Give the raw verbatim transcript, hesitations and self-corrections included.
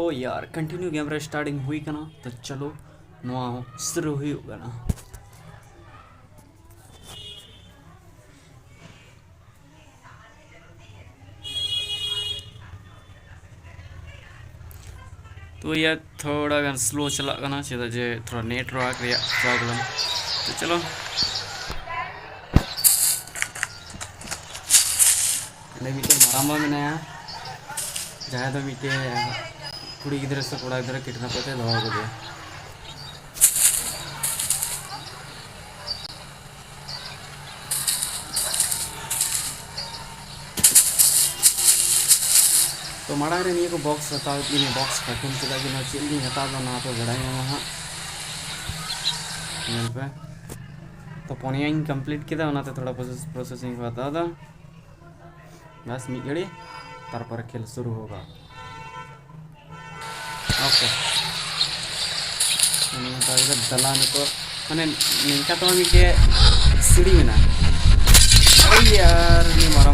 ᱛᱚ ᱭᱟᱨ, ᱠᱚᱱᱴᱤᱱᱤᱭᱩ ᱜᱮᱢ ᱨᱮ ᱥᱴᱟᱨᱴᱤᱝ ᱦᱩᱭ ᱠᱟᱱᱟ, ᱛᱚ ᱪᱚᱞᱚ ᱱᱚᱣᱟ ᱦᱚᱸ ᱥᱩᱨᱩ ᱦᱩᱭᱩᱜ ᱠᱟᱱᱟ᱾ ᱛᱚ ᱭᱟᱨ, ᱛᱷᱚᱲᱟ ᱜᱟᱱ ᱥᱞᱳ ᱪᱟᱞᱟᱜ ᱠᱟᱱᱟ, ᱪᱮᱫᱟᱜ ᱡᱮ ᱛᱷᱚᱲᱟ ᱱᱮᱴᱣᱟᱨᱠ ᱨᱮᱭᱟᱜ ᱯᱨᱚᱵᱞᱮᱢ᱾ ᱛᱚ ᱪᱚᱞᱚ, ᱚᱸᱰᱮ ᱢᱤᱫᱴᱮᱱ ᱢᱟᱨᱟᱝᱵᱟ ᱢᱮᱱᱟᱭᱟ, ᱡᱟᱦᱟᱸᱭ ᱫᱚ ᱢᱤᱫᱴᱮᱱ ᱠᱩᱲᱤ ᱜᱤᱫᱽᱨᱟᱹ ᱥᱮ ᱠᱚᱲᱟ ᱜᱤᱫᱽᱨᱟᱹ ᱠᱤᱰᱱᱟᱯ ᱠᱟᱛᱮ ᱫᱚᱦᱚ ᱠᱟᱫᱮᱭᱟ᱾ ᱛᱚ ᱢᱟᱲᱟᱝ ᱨᱮ ᱱᱤᱭᱟᱹ ᱠᱚ ᱵᱚᱠᱥ ᱦᱟᱛᱟᱣ ᱦᱩᱭᱩᱜ ᱛᱤᱧᱟᱹ, ᱵᱚᱠᱥ ᱠᱟᱨᱴᱩᱱ ᱪᱮᱫᱟᱜ ᱡᱮ ᱱᱚᱣᱟ ᱪᱮᱫ ᱞᱤᱧ ᱦᱟᱛᱟᱣ ᱫᱟ ᱚᱱᱟ ᱯᱮ ᱵᱟᱲᱟᱭ ᱧᱟᱢᱟ ᱦᱟᱸᱜ᱾ ᱧᱮᱞ ᱯᱮ, ᱛᱚ ᱯᱚᱱᱭᱟᱧ ᱠᱚᱢᱯᱞᱤᱴ ᱠᱮᱫᱟ, ᱚᱱᱟᱛᱮ ᱛᱷᱚᱲᱟ ᱯᱨᱚᱥᱮᱥ ᱯᱨᱚᱥᱮᱥᱤᱝ ᱠᱚ ᱦᱟᱛᱟᱣ ᱫᱟ᱾ ᱵᱟᱥ ᱢᱤᱫ ᱜᱷᱟᱹᱲᱤ, ᱛᱟᱨᱯᱚᱨᱮ ᱠᱷᱮᱞ ᱥᱩᱨᱩ ᱦᱳᱜᱟ᱾ ᱳᱠᱮ, ᱱᱚᱝᱠᱟ ᱠᱟᱛᱮ ᱫᱟᱞᱟ ᱱᱤᱛᱚᱜ, ᱢᱟᱱᱮ ᱱᱤᱝᱠᱟ ᱛᱮᱦᱚᱸ ᱢᱤᱫᱴᱮᱡ ᱥᱤᱲᱤ ᱢᱮᱱᱟᱜᱼᱟ᱾ ᱳᱭ ᱭᱟᱨ, ᱩᱱᱤ ᱢᱟᱨᱟᱝ